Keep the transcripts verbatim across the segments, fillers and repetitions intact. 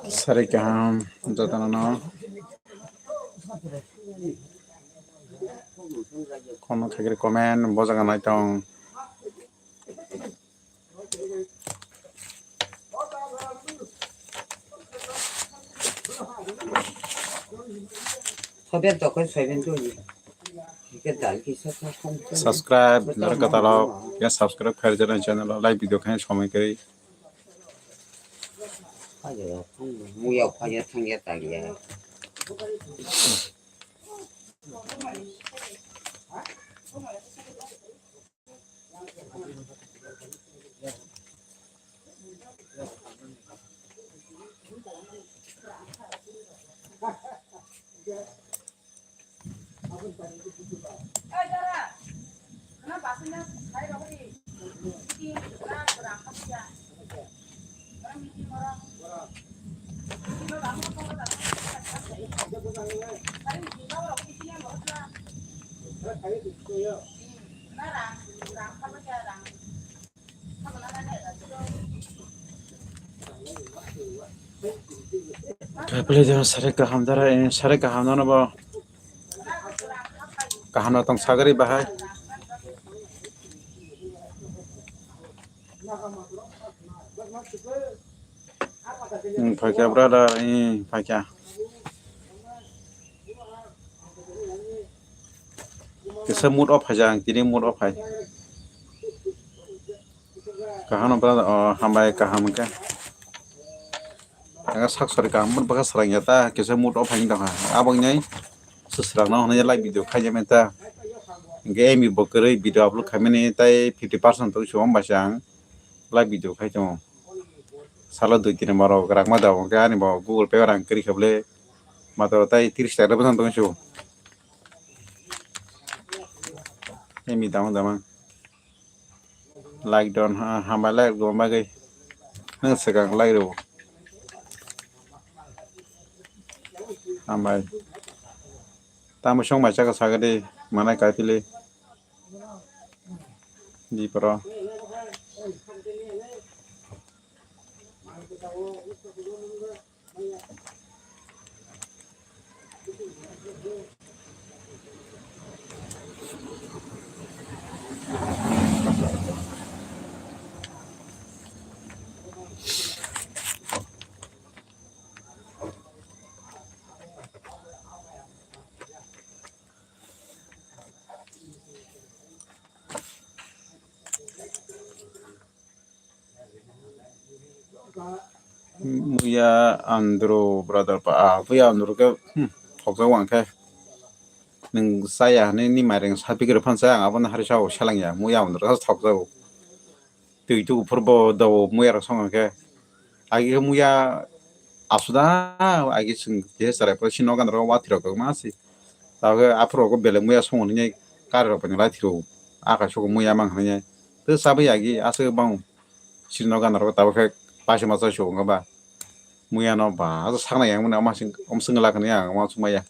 Sari kaham jotono no. Kono khagri comment bo jaga nai tong. Soben tokoi soben tuni. Ike dal kisa sa kom tuni. Subscribe, nara katalog, ya subscribe khair jana channel, like video khair somai kari. Muya khaya thangya taliya. Kaipele jang sare kaham dara, eh, sare kaham nono bo. Kaham no tong sagari bahai. Hmm, phaikha brother, eh, phaikha. Kisa mood off hai jang, tini mood off hai. Kaham no brother, oh, hambai kaham khe. Aga sak sori kaham, mood baka sarang ya ta, kisa mood off hai tong ha. Abang nyai, susrang no hwnwi live video khai jame ta. Hingke M B bo kwrwi video upload khai mani tai fifty percent tong si om bai sang. Live video khai tongo. Salo dui tin borok rang ma da, hwnkhe ani bo Google Pay o rang kwrwi kha bwle. Matwr tai tris taka bwsang tong si. Emi dama dama. Like don, ha, hambai like rwma bagwi. Nwng swkang like rw. Hambai. Tamo song mai chaka sagadi, manai kaipili. Di poro. Muya andro brother pa, ah, muya andro ke, hmm, thokjak wang khe. Nwng chaya hinwi ni maireng sa pikir phan chaya, ang abono hari sao seleng ya, muya andro sa thokjak. Twi tu phur bo do muya rok song khe. Agi khe muya asuda, agi chwng je chwrai pore sino gana ro wathi rok ma si. Tabuk aphuru rok belai muya song hinwi kari rok bai lai thiro. Aka suku muya mang hinwi. Tei chabai agi aswk bang sino gana rok tabuk khe paisa masa suku wngkha ba. Muya no ba aswk saknai yang mani ama sing, om sing la kani ang ama sumaya.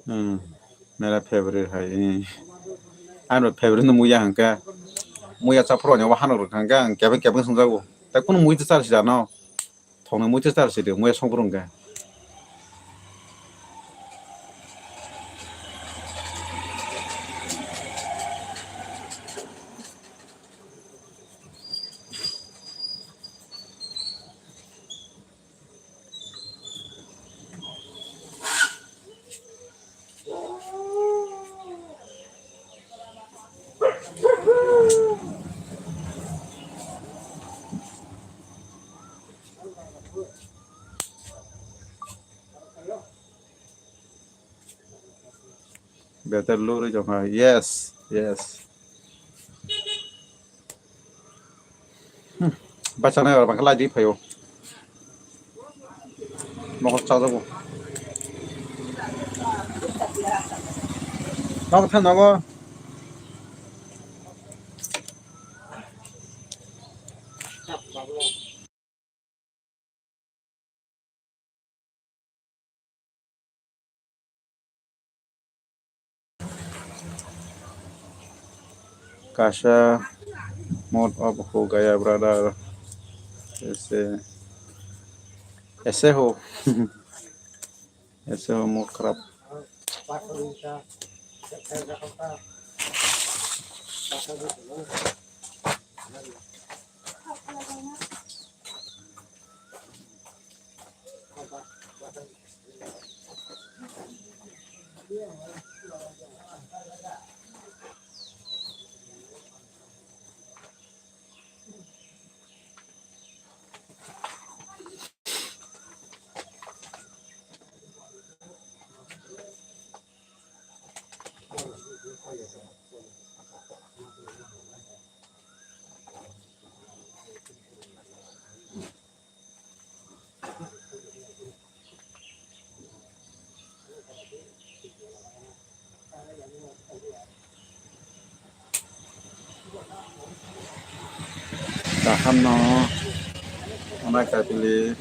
Hmm. Mera favorite hai. Ano favorite no muya hangka. Muya chaphuru ni wa hanok rok hangka ang kebeng kebeng sungjago. Ta kunu muya ta char sida no. Thongni muitu char sidi, muya songphuru hwnkhe. Better lurwi tongkha. Yes, yes. Hmm. Bachanai oro bangkha lai di phaio. Mokol chajago. Nok than nogo. Kaisa mood off ho gaya brother. Ese, ese ho. Ese ho mood kharap. Kaham no, onai kaipili.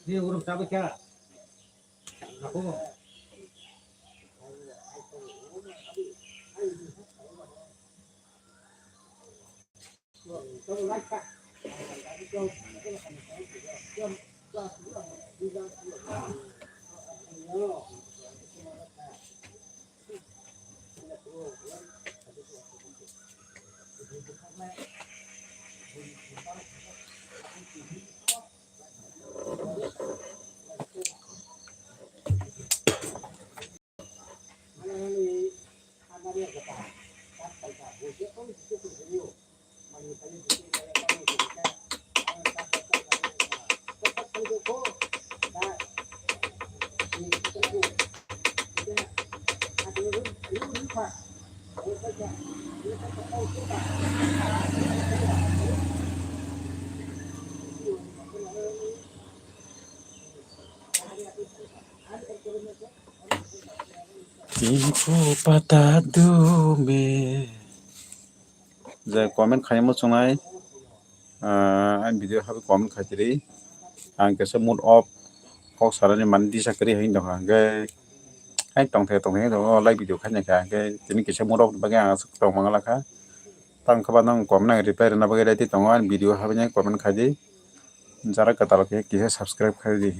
Ni uruk sabi kya? Aku. Tinku pata dume. Je comment khaimo chungnai, ah, ang video habi comment khaitiri. Ang kesa mood off, kok sarani mani disa kari hai dong hangke. Hai tongthai tongthai dong, oh, live video khaina kha, hangke tini kesa mood off bagwi ang aswk tong mangala kha. Tang kha ba nang comment nang reply rwna bagwi ready tongo, ang video habi nang comment khaidi. Jara kwtal khe kisa subscribe khaidi.